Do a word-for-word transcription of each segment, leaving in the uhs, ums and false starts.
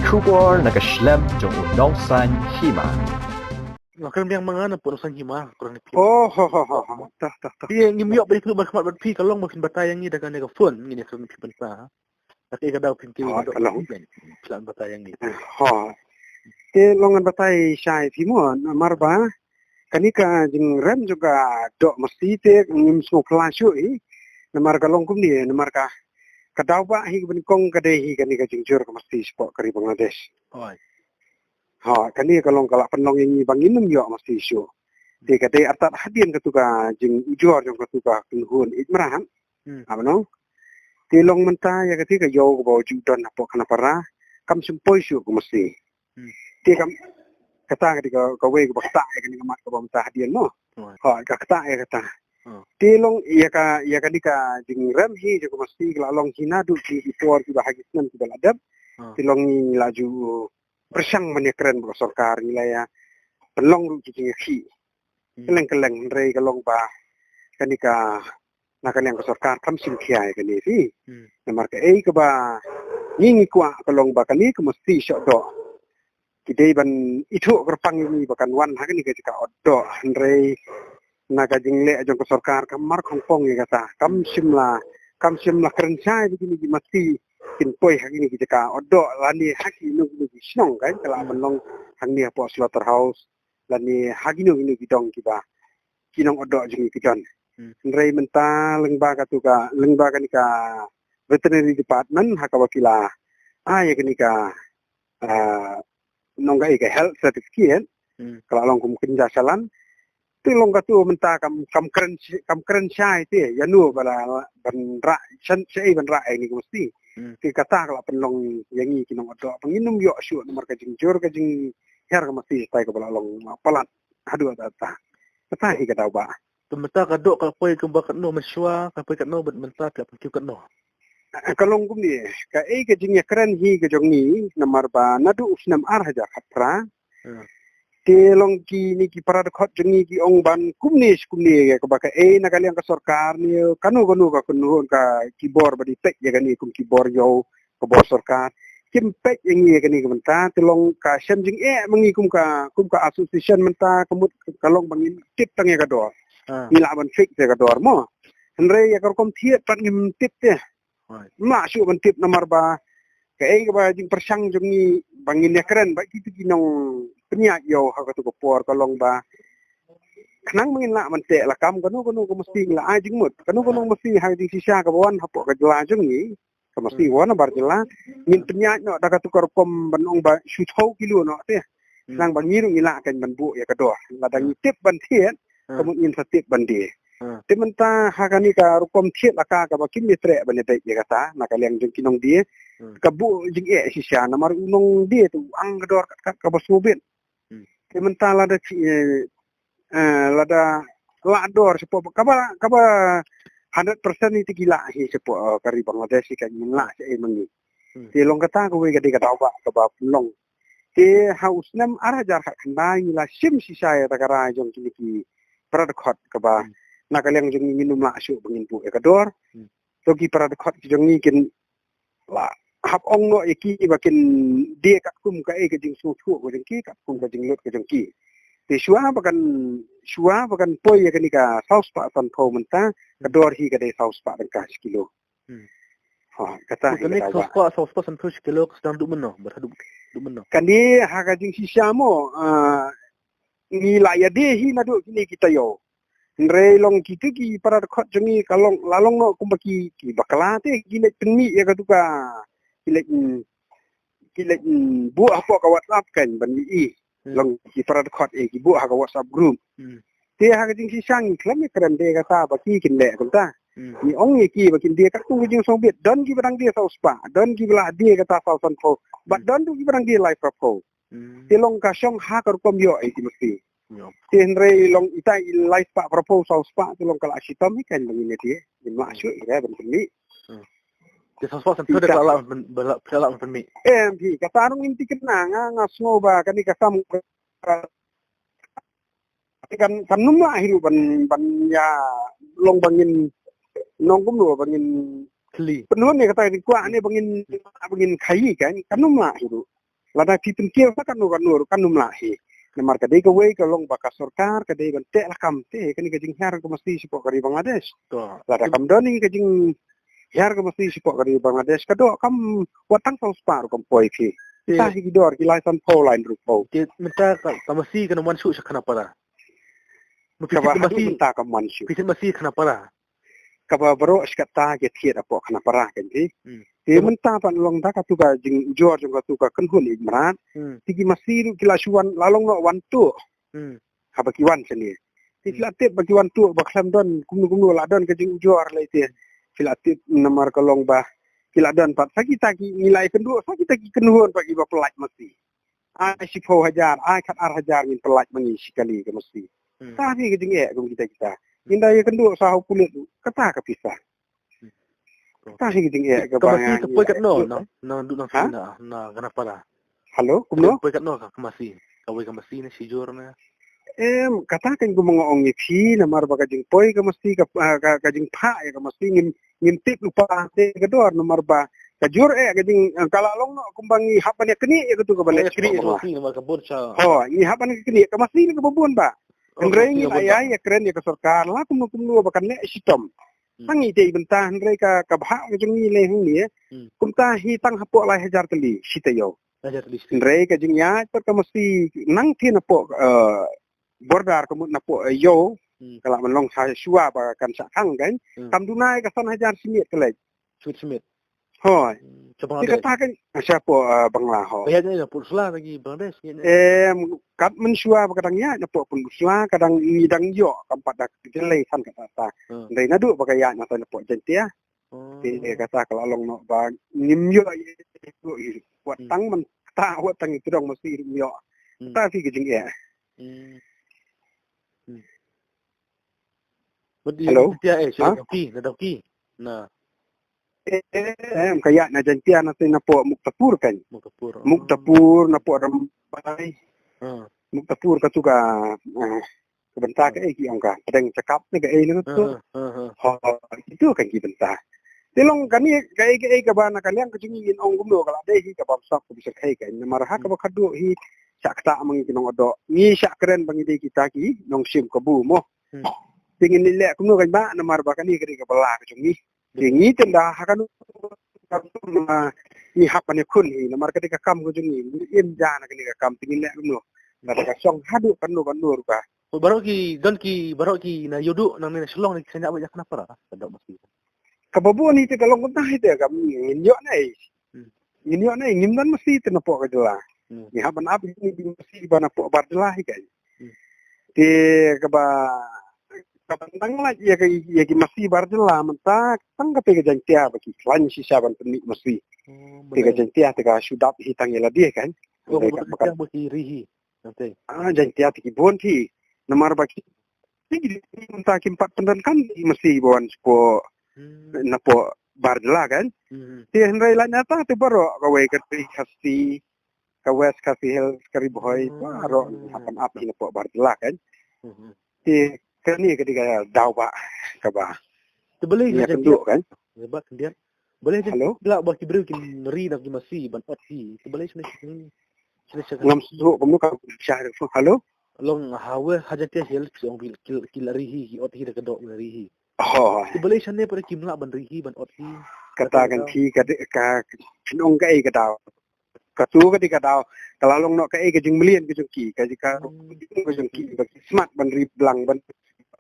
Khubor na ka shlem jong u nongsan hima. Nga kren biang ma nga na pun nongsan hima, kurang ni phi. Oh, ho, ho, ho, ho. Tah, tah, tah. Phi ngim ïoh ba ïathuh markhmat bad phi, ka long ba phin batai ïa ngi da kane ka phone, ngin ïa kren phi mynta. Ka dei ka daw phin kiew. Ha, ka long. Phi lah ban batai ïa ngi. Ha. Te long ngan batai shai phi mo, namar ba kane ka jingrem jong ka doh masi te ngim sngewphylla shuh hi. Namar ka long kumne, namar ka, ka daw ba hi ka ban kong ka dei hi kane ka jingjur ka masi shapoh ka ri Bangladesh. Oi. Ha, kane ka long ka la pynlong ïa ngi ba ngin ym ïoh masi shuh. Te ka dei artat hadien katu ka jingujor jong katu ka kynhun ïeit mrad. Hmm. Ap nong. Te long mynta ïa kata ka ïew kaba ju don hapoh Khanapara. Kam shym poi shuh ka masi. Hmm. Te kam kata ka dei ka, kawei kaba ktah ïa kane ka mat kaba mynta hadien mo. Right. Ha, ka ktah ïa kata. Hmm. Te long ïa ka, ïa kane ka jingrem hi jong ka masi ka la long hi naduh ki, ki por kiba ha ki snem kiba la dep. Hmm. Te long ngi la ju pyrshang ban ïakren bad ka sorkar, ngi la ïa pynlong ruh ki jingïakhih. Hmm. Kylleng kylleng, hynrei ka long ba kane ka, na ka liang ka sorkar kam shim khia ïa kane hi. Hmm. Namar kaei kaba ngi ngi kwah ka long ba kane ka masi shoh doh ki dei ban ithuh kyrpang ïa ngi ba kan wan ha kane ka jaka ot doh, hynrei na ka jingleh jong ka sorkar kam mar khongpong ïa kata, kam shym la, kam shym la kren shai ba kine ki masi kin poi ha kine ki jaka ot doh lane ha kino kino ki shnong, kan ka la ban long hangne hapoh slaughterhouse lane ha kino kino ki dong kiba ki nong ot doh jong ngi ki don. Hmm. Hynrei mynta lyngba katu ka, lyngba kane ka veterinary department ha kaba ki la ai ïa kane ka, ah, nong ka, eh, ka health certificate, hmm, ka la long kum kynja shalan. Te long katu mynta kam, kam kren shi-, kam kren shai te ïa no ba la ban rah, sha, shaei ban rah ïa kane ka masi. Hmm. Te kata ka la pynlong ïa ngi ki nong ot doh ba ngin ym ïoh shuh namar ka jingjur ka jinghiar ka masi shatai kaba la long palat haduh katta. Kata hi ka daw ba. Te mynta ka doh ka poi kumba katno mynshuwa, ka poi katno bad mynta ka pynkiew katno? Eh, ka long kumne, kaei ka jingïakren hi ka jong ngi, namar ba naduh u snem ar hajar khatphra. Hmm. Te long kine ki para dkhot jong ngi ki ong ban kumne shi kumne, kaba kaei na ka liang ka sorkar ne kano kano ka kynhun ka ki bor ba dei peit ïa kane kum ki bor ïew ka bor sorkar. Kim peit ïa ngi ïa kane ka bynta, te long ka shem jingeh ma ngi kum ka, kum ka association mynta, ka mut ka long ba ngin tip tang ïa ka dor. Ah. Ngi lah ban fix ïa ka dor mo. Hynrei ïa ka rukom thied pat ngim tip te. Right. Ym lah shuh ban tip namar ba kaei kaba jingpyrshang jong ngi ba ngin ïakren bad kito ki nongpynïaid ïew ha katu ka por ka long ba khnang ba ngin lah ban teh lakam kano kano ka masi ngi la ai jingmut. Kano kano ka masi ha ka jingshisha kaba wan hapoh ka jylla jong ngi. Ka masi, hmm, wan na bar jylla, ngin pynïaid noh da katu ka rukom ban ong ba shu thew kilo noh te. Hmm. Khnang ba ngi ruh ngi lah kan ban buh ïa ka dor. Lada ngi, hmm, tip ban thied, hmm, ka mut ngin sa tip ban die. Hmm. Te mynta ha kane ka rukom thied la ka kaba kim ïatreh ban ïa beit ïa kata na ka liang jong ki nongdie. Hmm. Ka buh jingeh shisha namar u nongdie te u ang ka dor kat kat kaba sngewbit. Hmm. Te mynta lada ki, eh, eh, lada lah dor shapoh kaba, kaba hundred percent ïa te ki lah hi shapoh, eh, ka ri Bangladesh hi kan ngin lah shaei ma ngi. Hmm. Te long kata kawei ka dei ka daw ba kaba pynlong. Te ha u snem ar hajar khatkhyndai ngi la shim shisha ïa kata ka rai jong kine ki para dkhot kaba, hmm, na ka liang jong ngi ngin ym lah shuh ba ngin buh ïa ka dor. Hmm. To ki para dkhot ki jong ngi kin la hap ong noh ïa ki ba kin die katkum kaei ka jingsngewthuh ka jong ki, katkum ka jinglut ka jong ki. Te shuwa ba kan, shuwa ba kan poi ïa kane ka saw spah sanphew mynta, ka, hmm, dor hi ka dei saw spah tyngka shi kilo. Hmm. Ha, kata hi kane ka daw ba. Saw spah, saw spah sanphew shi kilo ka sdang duh mynno, bad haduh, duh mynno? Kane ha ka jingshisha mo, ah, ngi la ïa die hi naduh kine ki taïew. Hynrei long kito ki para dkhot jong ngi ka long, la long noh kumba ki, ki bakla te ki leit pynmih ïa katu ka, ki leit, mm, ki leit, mm, buh hapoh ka WhatsApp kan ban ïohi. Hmm. Long ki para dkhot, eh, ki buh ha ka WhatsApp group. Hmm. Te ha ka jingshisha ngi khlem ïakren de kata ba ki kin leh kumta. Hmm. Ngi ong ïa ki ba kin die katkum ka jingsngewbit, don kiba dang die saw spah, don kiba la die kata saw sanphew. Bad, hmm, don ruh kiba dang die lai phraphew. Hmm. Te long ka shong ha ka rukom ïoh ïa ki masi. Ïoh. Te hynrei long ita i lai spah phraphew saw spah te long ka la shitom hi kan ba ngin ïa die. Ngim lah shuh ïa ka ban pynmih. Hmm. Te saw spah sanphew te ka la, la, la, la pynmih. Em hi, kata ruh ngim thikna nga, nga sngew ba kane ka kam ka kan, kan ym lah hi ruh ban, ban ïa long ba ngin nong kumno ba ngin khli. Pynhun ne kata ki kwah ne ba ngin, ba ngin khaïi kan, kan ym lah hi ruh. Lada phi pynkiew sa kano kano ruh kan ym lah hi. Namar ka dei kawei ka long ba ka sorkar ka dei ban teh lakam te kane ka jinghiar ka masi shapoh ka ri Bangladesh. To. Lada kam don hi ka jinghiar ka masi shapoh ka ri Bangladesh ka doh kam wat tang saw spah ruh kam poi phi. Te. Tah hi ki dor ki lai san phew lai hynriew phew. Te mynta ka, ka masi kan wan shuh sha Khanapara. Kaba haduh mynta kam wan shuh. Phi thied masi Khanapara. Kaba baroh shi katta ki thied hapoh Khanapara kan phi. Hmm. Te mynta pat long da katu ka jingujor jong katu ka kynhun ïeit mrad. Hmm. Te ki masi ruh ki la shu wan la long noh wan tuh. Hmm. Haba ki wan shane. Te phi la tip ba ki wan tuh ba khlem don kumno kumno la don ka jingujor lei te. Phi la tip namar ka long ba ki la don pat sa kita ki ngi la ïakynduh sa kita ki kynhun pat kiba pyllait masi. Ai shiphew hajar, ai khat ar hajar ngin pyllait ma ngi shi kali ka masi. Hmm. Kata hi ka jingeh kum kita kita. Ngin da ïakynduh sa ha u pulit kata ka pisa. Hmm. Kata hi ka jingeh ka ba ngi. Ka masi ka poi katno na, na duk na, na Khanapara. Hello, kumno? Poi katno ka masi. Kawei ka masi ne shijur ne. Em, kata kan kum nga ong ïa phi namar ba ka jingpoi ka masi ka, ah, ka, ka jingphah ïa ka masi ngin ngim tip lypa te ka dor namar ba ka jur eh ka jing, eh, ka la long noh kumba ngi hap ban ïa knieh ïa katu kaba leh. Knieh ïa katu namar ka bun sha. Ho, ngi hap ban ïa knieh ka masi ne kaba bun ba. Hynrei ngi la ïa ïa kren ïa ka sorkar la kumno kumno ba kan leh shitom. Hmm. Hangi te i bynta hynrei ka, ka bhah ka jong ngi lei hangne. Hmm. Kumta hi tang hapoh lai hajar tylli shi taïew. Lai hajar tylli shi taïew. Hynrei ka jingïaid pat ka masi nang te napoh, eh, border ka mut napoh, eh, ïew. Hmm. Ka la man long sa shuwa ba kan shah khang kan. Hmm. Kam duna ïa ka san hajar shi miet ka leit. Shi miet, shi miet. Hoi. Hmm, sha Bangladesh. Te kata kan, ah, sha poh, ah, Bangla ho. Ba ïaid na poh Sula lagi Bangladesh ïaid na. Em, kat mynshuwa ba ka dang ïaid na poh pyn Sula ka dang ngi dang ïoh kam pat da jlei san kata ta. Hmm. Dei naduh ba ka ïaid na poh Jaintia. Oh. Te kata ka la long noh ba ngim ïoh ïoh ïoh wat tang man ta wat tang i tdong masi ïoh. Hmm. Kata phi ka jingeh. Hmm. Hmm. Hello? Jaintia, eh, sha Dawki, na Dawki. Na. Eh, eh, em, ka ïaid na Jaintia na sha napoh Muktapur kan. Muktapur, oh. Muktapur napoh Rambai. Ah. Muktapur katu ka, eh, ka bynta kaei ki ong ka. Pdeng cakap ne kaei ne katu. Ah, ah, ah. Ho, itu kan ki bynta. Te long kane kaei kaei kaba na ka liang ka jong ngi ngin ong kumno ka la dei hi kaba bsap ka bsap kaei kaei. Namar ha kaba khadduh hi shah ktah ma ngi ki nongdoh. Ngi shah kren ba ngi dei kita ki nongshim kabu mo. Hmm. Te ngin leh kumno kan ba namar ba kane ka dei ka bylla ka jong ngi. Te ngi tynda ha kano ka, ah, ngi hap ban ïakhun hi namar ka dei ka kam ka jong ngi. Ngi im ja na kane ka kam te ngin leh kumno. Lada ka shong haduh kano kano ruh ka. Baroh ki don ki baroh ki na ïoh duh nangne na Shillong ne ki sngewbha ïa Khanapara ka doh masi. Kaba bun hi te ka long kumta hi te kam ngin ïoh nai. Hmm. Ngin ïoh nai ngim don masi te napoh ka jylla. Hmm. Ngi hap ban ap hi ngi masi ba napoh bar jylla hi kai. Hmm. Te kaba, kaba tang lait ïa ka, ïa ki masi bar jylla mynta tang kata ka Jaintia ba ki khlaiñ shisha ban pynmih masi. Oh, te ka Jaintia te ka shu dap hi tang ïa lade kan. Oh, te ka ba ki ri hi. Ah, Jaintia te ki bun hi. Namar ba ki, ki mynta kim pat pyndonkam masi ba wan shapoh, hmm, napoh bar jylla kan. Hmm. Te hynrei lait na ta te baroh kawei ka ri Khasi, ka West Khasi Hills, ka Ri Bhoi, hmm, baroh hap ban ap hi napoh bar jylla kan. Hmm. Te kane ka dei ka daw ba kaba. Te balei ka Jaintia kan. Ba khyndiat. Balei Jaintia. Hello? Ba ki briew kin ri na ki masi ban ot hi. Te balei shane shane. Ngam sngewthuh kumno ka sha. Hello? Long ha we ha Jaintia Hills ki ong ki, ki, ki la ri hi, ki ot hi da ka doh la ri hi. Oh. Te balei shane pat kim lah ban ri hi ban ot hi. Kata kan phi ka dei ka, ka nong kaei ka daw. Katu ka dei ka daw. Ka la long noh kaei ka jingmlien ka jong ki, ka jong ka, hmm, ka jong ki ba ki smat ban ri blang ban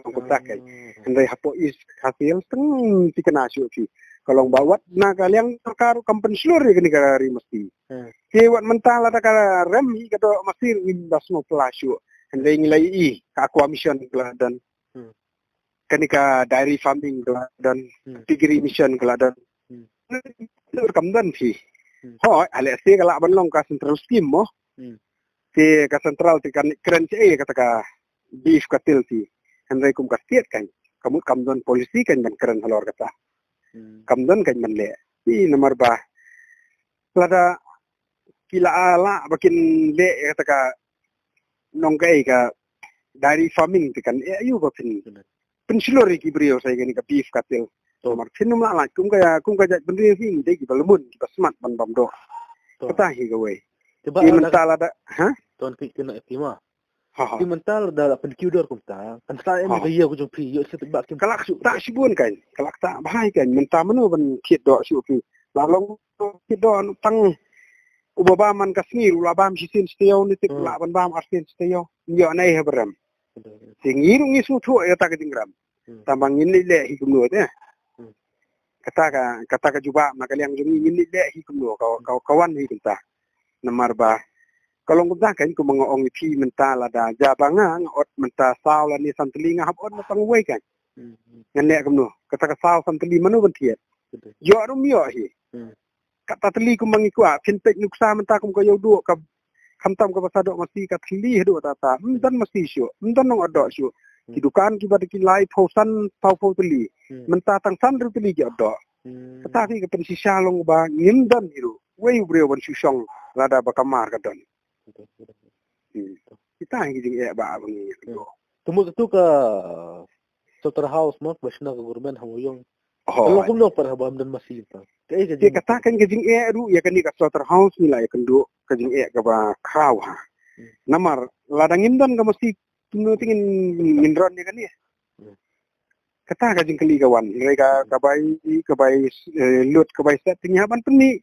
kumta kai. Hmm. Hynrei hapoh East Khasi Hills tang thikna shuh ki. Ka long ba wat na ka liang sorkar kam pynshlur ïa kane ka ri masi. Hmm. Te wat mynta lada ka rem hi ka doh masi ruh ngim da sngewphylla shuh. Hynrei ngi la ïohi ka Aqua Mission ka la don. Hmm. Kane ka dairy farming ka la don. Hmm. Piggery Mission ka la don. Hmm. Kam don phi. Hmm. Hooid, ale se ka lah ban long ka central scheme mo. Hmm. Te ka central te kan kren shaei kata ka beef cattle te. Hynrei kum ka state kan ka mut kam don policy kan ban kren halor kata. Hmm. Kam don kan ban leh. Te namar ba lada ki la lah ba kin leh kata ka nong kaei ka dairy farming te kan eh aïu ba phin pynshlur ïa ki briew sa ïa kane ka beef cattle. To. Namar phin ym lah lait kum ka, kum ka jait bynriew hi ngi dei kiba la mun kiba smat ban bam doh. To. Kata hi kawei. Te ba, te mynta lada, ha? Ton ki kena epima. Ha, ha. Te mynta lada la pynkiew dor kumta. Kan sa em ka ïa ku jong phi, ïoh shu ba kim. Ka la ktah shibun kan. Ka la ktah bha kan. Mynta mano ban thied doh shuh phi. La long thied doh tang uba bam man ka sngi ruh la bam shisien shi taïew, ne te la ban bam arsien shi taïew. Ïoh nai ha ba rem. Te ngi ruh ngi sngewthuh ïa ta ka jingrem. Tang ba ngin leh hi kumno te. Kata ka, kata ka jubab na ka liang jong ngi, ngin leh hi kumno, ka, ka, ka wan hi kumta. Namar ba ka long kumta kan, kumba nga ong ïa phi mynta lada, ja ba nga, nga ot mynta saw lane san tylli, nga hap ot na tang wei kan. Ngan leh kumno, kata ka saw san tylli mano ban thied. Ïoh ruh ym ïoh hi. Kata tylli kumba ngi kwah, phin peit nuksa mynta kum ka ïoh duh ka, khamtam kaba sa doh masi ka tylli haduh kata ta. Ym don masi shuh, ym don nongdoh shuh. Ki dukan kiba da ki laiphew san, sawphew tylli. Mynta tang san ruh tylli ki doh. Kata hi ka pynshisha long ba ngim don hi ruh wei u briew ban shu shong lada ba ka mar ka don. Kita hi ki jingeh ba ba ngi. Te mut tu ka slaughterhouse mo ba shna ka government ha Mawïong. Ka long kumno pat haba ym don masi ta. Ka, ka, kata kan ka jingeh ruh ïa kane ka slaughterhouse ngi la ïakynduh ka jingeh kaba khraw ha. Namar lada ngim don ka masi kumno te ngin, ngin ron ïa kane. Kata ka jingkylli ka wan. Hynrei ka, ka bai, ka bai, eh, lut ka bai set te ngi hap ban pynmih.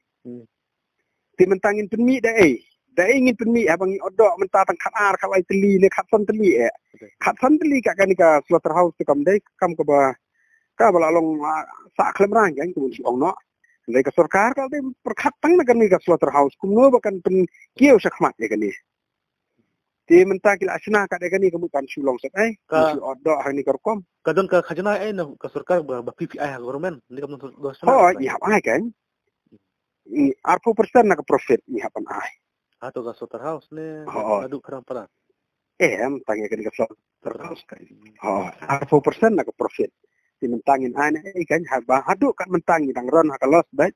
Te mynta ngin pynmih da ei. Da ei ngin pynmih haba ngi ot doh mynta tang khat ar khat lai tylli ne khat san tylli eh. Khat san tylli ka kane ka slaughterhouse te kam dei kam kaba, kaba la long, ah, sah khlem rang kan kumba shu ong noh. Hynrei ka sorkar ka dei pyrkhat tang na kane ka slaughterhouse kumno ba kan pynkiew shakhmat ïa kane. Te mynta ki la shna ka dei kane ka mut kan shu long set ei. Ka shu ot doh ha kane ka rukom. Ka don ka khajna ei na ka sorkar ba, ba P P I ha government. Ni ka mut doh shna. Hooid, ngi hap ai kan. Arphew percent na ka profit ngi hap ban ai. Ha to ka slaughterhouse ne. Hooid. Naduh khrang para. Em, tang ïa kane ka slaughterhouse kan. Hooid, arphew percent na ka profit. Te mynta ngin ai na ei kan haba haduh kat mynta ngi dang ron ha ka loss bad.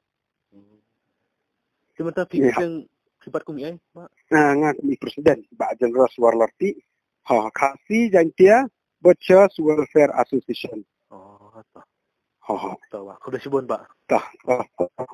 Te mynta phi kyrteng phi bat kum i ei, Bah? Ah, nga kum i president, Bah Jengros Warlorti. Ha, Khasi Jaintia Butchers Welfare Association. Oh, ta. Ha, ha. Ta, Bah. Khublei shibun, Bah. Ta, ta, ta, ta.